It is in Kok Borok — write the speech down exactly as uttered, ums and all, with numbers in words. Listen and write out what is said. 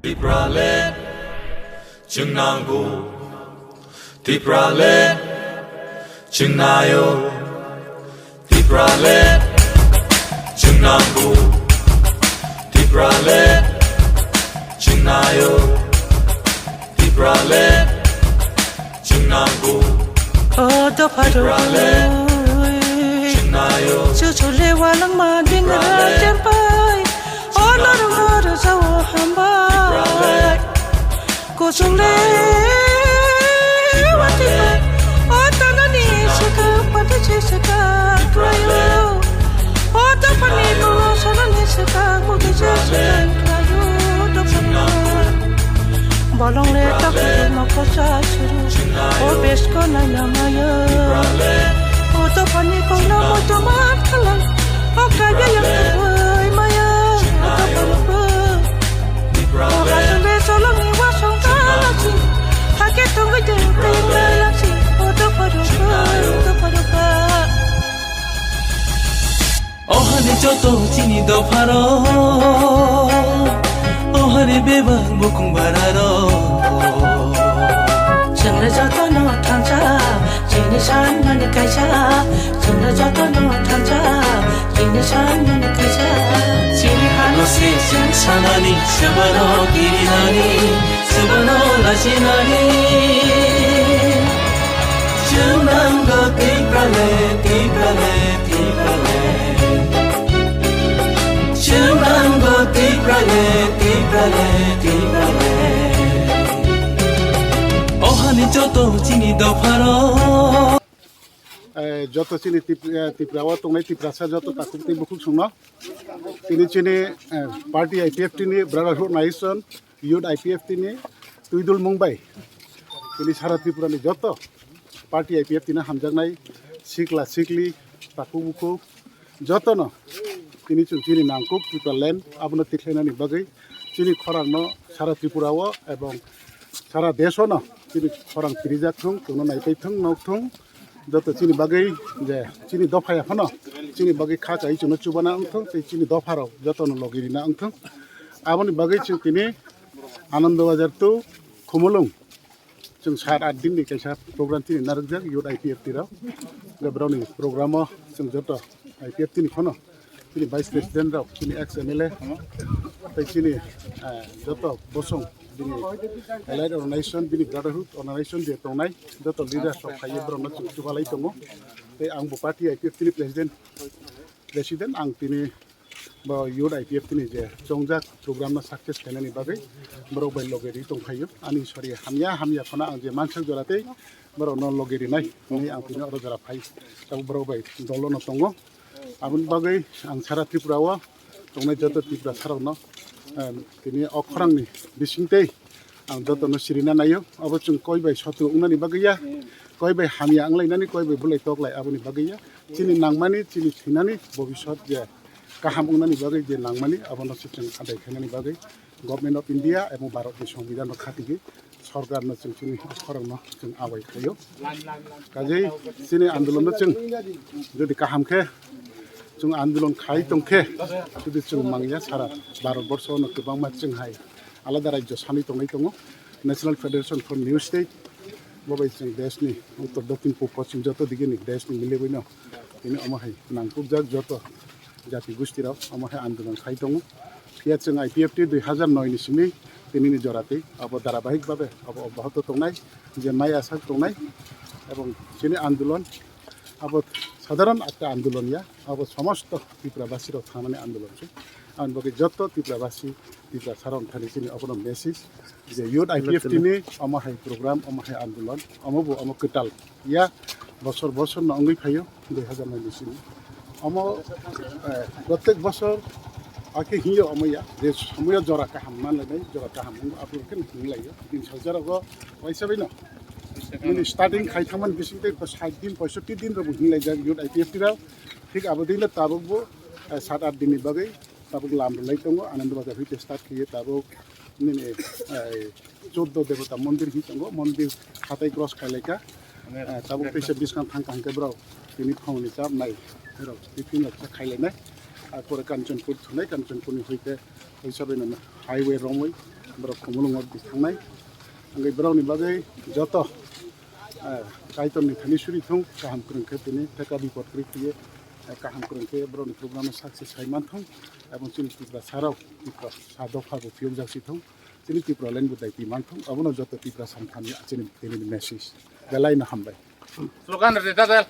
Tipraland, chwng nango. Tipraland, chwng naio. Tipraland, chwng nango. Tipraland, chwng naio. Tipraland, chwng nango. O dopha rok, Tipraland, chwng naio. Chuchu le walangma dingra Tipraland, chempai. O norok no rwjao hambai. Tipraland, kuchung le watwi bai. O tanani swkang pati se swkang khlaio. O dophani kolo sanani swkang mukti se swkang khlaio dophani. Bolong le takhuk ma kosa suru. O besko naina maya. O dophani kolo mo tomat khalai. O kaya yang tubai maya. O dophani bo. O hasung le solong ni wasong kalachi. Hake tungui de tengla lachi. O dophani bo. O dophani bo. Ohani joto chini dopharo, ohani bebak bukung bararo. Chwngno jotono thansa, chini sanmani kaisa. Chwngno jotono thansa, chini sanmani kaisa. Chini hano se chwng sanani, sebano kirinani, sebano lachinani. Chwng nango Tipraland, Tipraland, Tipraland. Chwng nango Tipraland, Tipraland, Tipraland. Ohani joto chini dopharo. Eh, joto chini Tip-, eh, Tripura o tongnai Tiprasa joto takhuk tei bukhuk songno. Tini chini, eh, party I P F T ni Brotherhood Organization, Youth I P F T ni twidul mung bai. Tini sara Tripura ni joto party I P F T ni hamjaknai sikla sikli, takhuk bukhuk jotono tini chwng chini nangkuk Tipraland abono tikhlainani bagwi chini khorangno sara Tripura o ebong sara desh o no chini khorang tirijak thung, chwngno naipai thung, nok thung, joto chini bagwi je chini dopha ya phano chini bagwi kha kai chwngno chubana wng thung tei chini dopha rok jotono logi rina wng thung. Aboni bagwi chwng tini Anando Bazar to Khumulwng chwng sat at din ni kaisa program tini narwkjak youth I P F T rok. Borokni program o chwng joto I P F T ni kheno chini vice president rok, chini ex M L A, tei chini, eh, joto bosong bini allied organization, bini brotherhood organization je tongnai joto leaders rok phaiwi borokno chwng chubalai tongo. Tei ang bo party I P F T ni president, president ang tini bo youth I P F T ni je chongjak program no success khainani bagwi borok bai loge ri tongphaio. Ani sori hamya hamya phano ang je mansak jora tei borok no loge rinai hinwi ang tini oro jora phai. Tabuk borok bai dolo no tongo. Aboni bagwi ang sara Tripura o tongnai joto Tiprasa rok no, em, tini o khorang ni bising tei ang joto no sirina naio. Abo chwng koi bai sotru wngnani bagwi ya, koi bai hamya wnglainani, koi bai bulai toklai aboni bagwi ya. Chini nangmani, chini thwinani bobisot je kaham wngnani bagwi je nangmani, abono se chwng adai khainani bagwi Government of India ebong Bharat ni Songbidan no khatigwi sorkar no chwng chini khorang no chwng awai khaio. Kajei chini andolon no chwng jodi kaham khe chwng andolon khai tong khe, jodi chwng mangya sara Bharat borsho no kwbangma chwng hai alada rajyo sanwi tongnai tongo, National Federation for New State, bo bai chwng desh ni uttor, dokhin, pub, poschim joto dige ni desh ni milebwi no tini omo hai nangkukjak joto jati gusti rok omo hai andolon khai tongo. Phiya chwng I P F T dui hazar noi ni simi tini ni jora tei abo dharabahik babe abo obbahoto tongnai, je mai asak tongnai, ebong chini andolon abo sadharon ekta andolon ya, abo somosto Tripura basi rok thangnani andolon se. Aboni bagwi joto Tripura basi, Tripura sarong thani chini obono message je youth I P F T ni omo hai program, omo hai andolon, omo bo omo kwtal ya, bosor bosor no wngwi phaio dui hazar noi ni simi. Omo, eh, protek bosor akhe hiyo omo ya, je somoyo jora kaham manlainai, jora kaham wng, abo khe hinlaio. Din salsa rogo waisa bai no. Nini starting khai thangmani bising tei sait din, poisotti din rogo hinlaijak youth I P F T rok. Thik abo dino tabuk bo, eh, sat at din ni bagwi tabuk lam rwlai tongo, Anando Bazar hoite start khiye tabuk nini, eh, choddo debota mondir hi tongo, mondir hatai cross khailai kha. Eh, tabuk teisa biskang thang kha hwnkhe borok tini phangni chap nai, borok tiffin rok khailai nai. Arpore Kanchanpur thunai, Kanchanpurni hoite hoisabaino highway romwi borok Khumulwngo thangnai. Hwnkhe borokni bagwi joto, eh, Kaitorni thani suri thung, kaham kwrwng khe tini theka bipod kwrwi phiye, eh, kaham kwrwng khe borokni program-o success khai man thung, ebong chini Tiprasarok Tiprasa dopha bo phiyokjak si thung, chini Tipraland bo daiti man thung, abono joto Tiprasani thani chini tini message. Belai no hambai. Slogan rwdi, dadal.